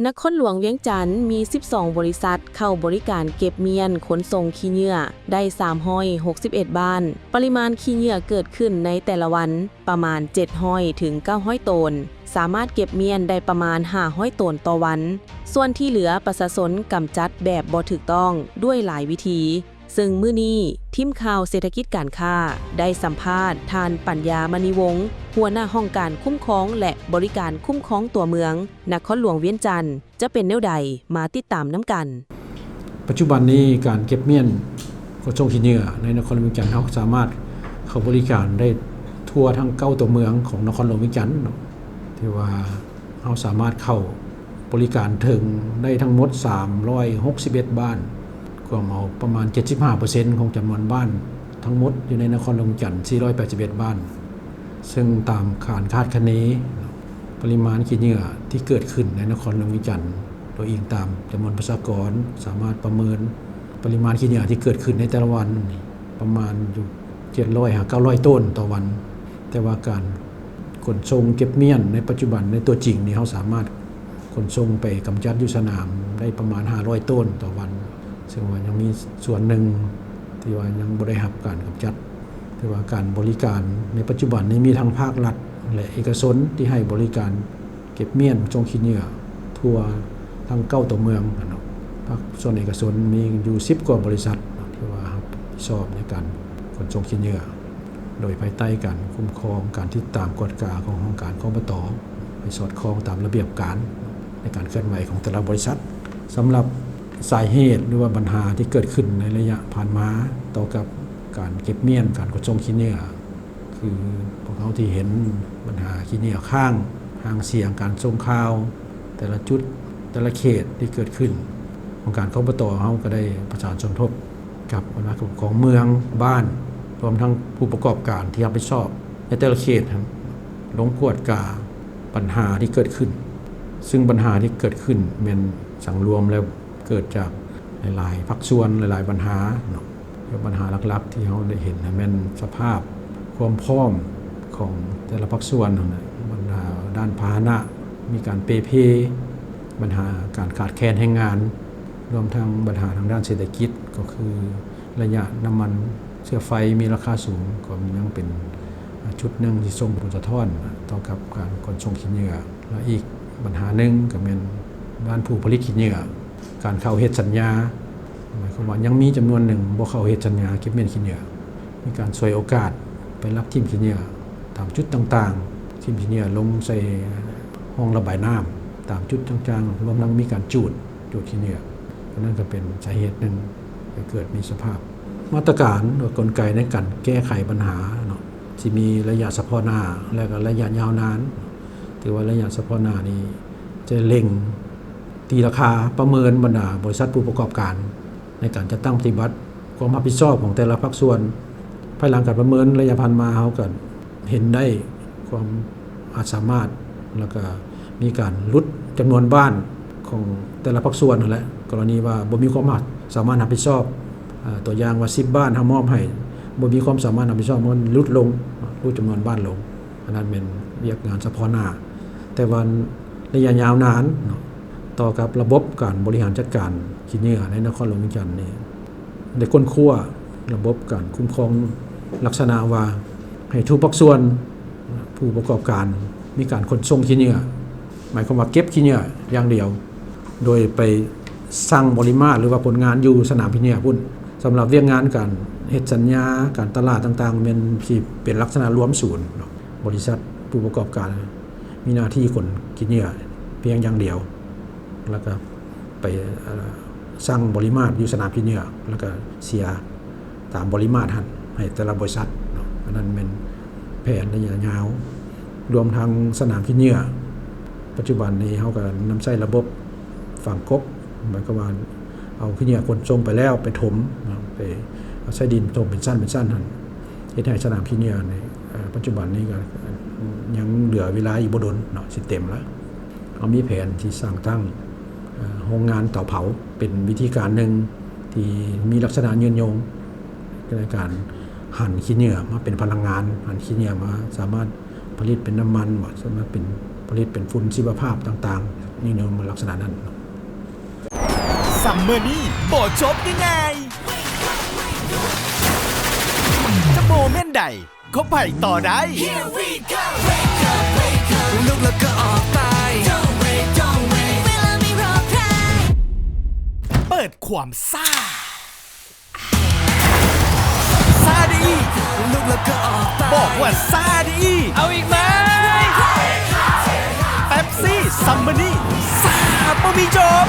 ນະຄອນຫຼວງວຽງຈັນມີສິບສອງບໍລິສັດເຂົ້າບໍລິການເກັບມ້ຽນຂົນສົ່ງຂີ້ເຫຍື້ອໄດ້ສາມຮ້ອຍຫົກສິບເອັດບ້ານ. ປະລິມານຂີ້ເຫຍື້ອເກີດຂຶ້ນໃນແຕ່ລະວັນປະມານເຈັດຮ້ອຍເຖິງເກົ້າຮ້ອຍໂຕນ, ສາມາດເກັບມ້ຽນໄດ້ປະມານຫ້າຮ້ອຍໂຕນຕໍ່ວັນ. ສ່ວນທີ່ເຫຼືອປະຊາຊົນກຳຈັດແບບບໍ່ຖືກຕ້ອງດ້ວຍຫຼາຍວິທີ. ເຊິ່ງມື້ນີ້ ທີມຂ່າວເສດຖະກິດການຄ້າໄດ້ສຳພາດທ່ານ ປັນຍາ ມະນີວົງ ຫົວໜ້າຫ້ອງການຄຸ້ມຄອງ ແລະ ບໍລິການຄຸ້ມຄອງຕົວເມືອງ ນະຄອນຫຼວງວຽງຈັນ ຈະເປັນແນວໃດ ມາຕິດຕາມນຳກັນ. ປັດຈຸບັນນີ້ ການເກັບມ້ຽນຂົນສົ່ງຂີ້ເຫຍື້ອໃນນະຄອນຫຼວງວຽງຈັນ ເຮົາສາມາດເຂົ້າບໍລິການໄດ້ທົ່ວທັງເກົ້າຕົວເມືອງຂອງນະຄອນຫຼວງວຽງຈັນເນາະ ທີ່ວ່າ ເຮົາສາມາດເຂົ້າບໍລິການເຖິງໄດ້ທັງໝົດສາມຮ້ອຍຫົກສິບເອັດບ້ານ, ກວມເອົາປະມານເຈັດສິບຫ້າເປີເຊັນຂອງຈຳນວນບ້ານທັງໝົດຢູ່ໃນນະຄອນຫຼວງວຽງຈັນ ສີ່ຮ້ອຍແປດສິບເອັດບ້ານ. ເຊິ່ງຕາມການຄາດຄະເນ ປະລິມານຂີ້ເຫຍື້ອທີ່ເກີດຂຶ້ນໃນນະຄອນຫຼວງວຽງຈັນ ໂດຍອີງຕາມຈຳນວນປະຊາກອນ ສາມາດປະເມີນປະລິມານຂີ້ເຫຍື້ອທີ່ເກີດຂຶ້ນໃນແຕ່ລະວັນນີ້ ປະມານຢູ່ເຈັດຮ້ອຍຫາເກົ້າຮ້ອຍໂຕນຕໍ່ວັນ. ແຕ່ວ່າການຂົນສົ່ງເກັບມ້ຽນໃນປັດຈຸບັນໃນຕົວຈິງນີ້ ເຮົາສາມາດຂົນສົ່ງໄປກຳຈັດຢູ່ສະໜາມໄດ້ປະມານຫ້າຮ້ອຍໂຕນຕໍ່ວັນ, ເຊິ່ງວ່າຍັງມີສ່ວນໜຶ່ງທີ່ວ່າຍັງບໍ່ໄດ້ຮັບການກຳຈັດ. ແຕ່ວ່າການບໍລິການໃນປັດຈຸບັນນີ້ ມີທັງພາກລັດ ແລະ ເອກະຊົນທີ່ໃຫ້ບໍລິການ ເກັບມ້ຽນສົ່ງຂີ້ເຫຍື້ອທົ່ວທັງເກົ້າຕົວເມືອງເນາະ. ພາກສ່ວນເອກະຊົນມີຢູ່ສິບກວ່າບໍລິສັດເນາະ ທີ່ວ່າຮັບຜິດຊອບໃນການຂົນສົ່ງຂີ້ເຫຍື້ອ ໂດຍພາຍໃຕ້ການຄຸ້ມຄອງ ການຕິດຕາມກວດກາຂອງຫ້ອງການ ຄບຕ ໃຫ້ສອດຄ່ອງຕາມລະບຽບການໃນການເຄື່ອນໄຫວຂອງແຕ່ລະບໍລິສັດ. ສຳລັບສາເຫດ ຫຼືວ່າບັນຫາທີ່ເກີດຂຶ້ນໃນໄລຍະຜ່ານມາ ຕໍ່ກັບການເກັບມ້ຽນ ການຂົນສົ່ງຂີ້ເຫຍື້ອ ຄືພວກເຮົາທີ່ເຫັນບັນຫາຂີ້ເຫຍື້ອຄ້າງ, ຫາງສຽງການສົ່ງຂ່າວ, ແຕ່ລະຈຸດ, ແຕ່ລະເຂດທີ່ເກີດຂຶ້ນ, ອົງການ ຄບຕ ເຮົາກໍໄດ້ປະສານສົມທົບກັບຄະນະປົກຄອງເມືອງ, ບ້ານ, ລວມທັງຜູ້ປະກອບການທີ່ຮັບຜິດຊອບໃນແຕ່ລະເຂດ ລົງກວດກາບັນຫາທີ່ເກີດຂຶ້ນ. ຊຶ່ງບັນຫາທີ່ເກີດຂຶ້ນແມ່ນສັງລວມແລ້ວ ເກີດຈາກຫຼາຍໆພາກສ່ວນ, ຫຼາຍໆບັນຫາເນາະ. ແລະ ບັນຫາຫຼັກໆທີ່ເຮົາໄດ້ເຫັນຫັ້ນແມ່ນສະພາບຄວາມພ້ອມຂອງແຕ່ລະພາກສ່ວນຫັ້ນນະ, ບັນຫາດ້ານພາຫະນະມີການເປ່ເພ, ບັນຫາການຂາດແຄນແຮງງານ, ລວມທັງບັນຫາທາງດ້ານເສດຖະກິດ ກໍຄືໄລຍະນ້ຳມັນເຊື້ອໄຟມີລາຄາສູງ ກໍຍັງເປັນ ອາ ຈຸດໜຶ່ງທີ່ສົ່ງຜົນສະທ້ອນຕໍ່ກັບການຂົນສົ່ງຂີ້ເຫຍື້ອ. ແລະ ອີກບັນຫາໜຶ່ງກໍແມ່ນດ້ານຜູ້ຜະລິດຂີ້ເຫຍື້ອ, ການເຂົ້າເຮັດສັນຍາ, ໝາຍຄວາມວ່າຍັງມີຈຳນວນໜຶ່ງບໍ່ເຂົ້າເຮັດສັນຍາເກັບມ້ຽນຂີ້ເຫຍື້ອ, ມີການສວຍໂອກາດໄປລັກຖິ້ມຂີ້ເຫຍື້ອຕາມຈຸດຕ່າງໆ, ຖິ້ມຂີ້ເຫຍື້ອລົງໃສ່ຮ່ອງລະບາຍນ້ຳຕາມຈຸດຕ່າງໆ, ລວມທັງມີການຈູດ ຈູດຂີ້ເຫຍື້ອ. ອັນນັ້ນກໍເປັນສາເຫດໜຶ່ງໃຫ້ເກີດມີສະພາບ ມາດຕະການ ຫຼື ກົນໄກໃນການແກ້ໄຂບັນຫາເນາະ ຊິມີໄລຍະສະເພາະໜ້າ ແລະ ກໍໄລຍະຍາວນານ. ຖືວ່າໄລຍະສະເພາະໜ້ານີ້ຈະເລັ່ງຕີລາຄາປະເມີນບັນດາບໍລິສັດຜູ້ປະກອບການ ໃນການຈັດຕັ້ງປະຕິບັດຄວາມຮັບຜິດຊອບຂອງແຕ່ລະພາກສ່ວນ. ພາຍຫຼັງການປະເມີນໄລຍະຜ່ານມາ ເຮົາກໍເຫັນໄດ້ຄວາມອາດສາມາດ ແລ້ວກໍມີການຫຼຸດຈຳນວນບ້ານຂອງແຕ່ລະພາກສ່ວນຫັ້ນແຫຼະ. ກໍລະນີວ່າບໍ່ມີຄວາມສາມາດຮັບຜິດຊອບ, ອາ ຕົວຢ່າງວ່າສິບບ້ານ ເຮົາມອບໃຫ້ບໍ່ມີຄວາມສາມາດຮັບຜິດຊອບ, ມັນຫຼຸດລົງ, ຫຼຸດຈຳນວນບ້ານລົງ. ອັນນັ້ນແມ່ນວຽກງານສະເພາະໜ້າ. ແຕ່ວ່າໄລຍະຍາວນານເນາະ ຕໍ່ກັບລະບົບການບໍລິຫານຈັດການຂີ້ເຫຍື້ອໃນນະຄອນຫຼວງວຽງຈັນນີ້ ໄດ້ຄົ້ນຄວ້າລະບົບການຄຸ້ມຄອງລັກສະນະວ່າ ໃຫ້ທຸກພາກສ່ວນ ຜູ້ປະກອບການມີການຂົນສົ່ງຂີ້ເຫຍື້ອ, ໝາຍຄວາມວ່າເກັບຂີ້ເຫຍື້ອຢ່າງດຽວ ໂດຍໄປຊັ່ງບໍລິມາດ ຫຼືວ່າຜົນງານຢູ່ສະໜາມຂີ້ເຫຍື້ອພຸ້ນ. ສຳລັບວຽກງານການເຮັດສັນຍາ, ການຕະຫຼາດຕ່າງໆ ແມ່ນຊິເປັນລັກສະນະລວມສູນເນາະ. ບໍລິສັດຜູ້ປະກອບການມີໜ້າທີ່ຂົນຂີ້ເຫຍື້ອພຽງຢ່າງດຽວ ແລ້ວກໍໄປ ເອີ ຊັ່ງບໍລິມາດຢູ່ສະໜາມຂີ້ເຫຍື້ອ ແລ້ວກໍເສຍຕາມບໍລິມາດຫັ້ນໃຫ້ແຕ່ລະບໍລິສັດເນາະ. ອັນນັ້ນແມ່ນແຜນໄລຍະຍາວ ລວມທັງສະໜາມຂີ້ເຫຍື້ອ. ປັດຈຸບັນນີ້ເຮົາກໍນຳໃຊ້ລະບົບຝັງກົບ, ໝາຍຄວາມວ່າເອົາຂີ້ເຫຍື້ອຂົນສົ່ງໄປແລ້ວ ໄປຖົມເນາະ, ໄປເອົາໃສ່ດິນຖົມເປັນຊັ້ນເປັນຊັ້ນຫັ້ນ ເຮັດໃຫ້ສະໜາມຂີ້ເຫຍື້ອນີ້ ເອີ ປັດຈຸບັນນີ້ກໍຍັງເຫຼືອເວລາອີກບໍ່ດົນເນາະ ຊິເຕັມລະ. ເຮົາມີແຜນທີ່ສ້າງຕັ້ງ ເອີ ໂຮງງານເຕົາເຜົາ ເປັນວິທີການໜຶ່ງທີ່ມີລັກສະນະຍືນຍົງ ໃນການຫັນຂີ້ເຫຍື້ອມາເປັນພະລັງງານ, ຫັນຂີ້ເຫຍື້ອມາສາມາດຜະລິດເປັນນ້ຳມັນ, ສາມາດເປັນ ຜະລິດເປັນຝຸ່ນຊີວະພາບຕ່າງ ນີ້ເນາະ ມັນລັກສະນະນັ້ນເນາະ. ຊັມເມີນີ້ບໍ່ຈົບງ່າຍໆ ຈະໂມເມັນໃດ ຄອບໃຜຕໍ່ໄດ້ Here we go. Wake up, wake up. ລຸກແລ້ວກໍອອກໄປ Don't wait, don't wait. ເວລາໄມ່ລໍໃຜ ເປີດຄວາມຊາ ຊາໄດ້ອີກ ລຸກແລ້ວກໍອອກໄປ ບອກວ່າຊາໄດ້ອີກ ເອົາອີກໄໝ? ເປັບຊີ ຊັມເມີນີ້ ຊາບໍ່ມີຈົບ.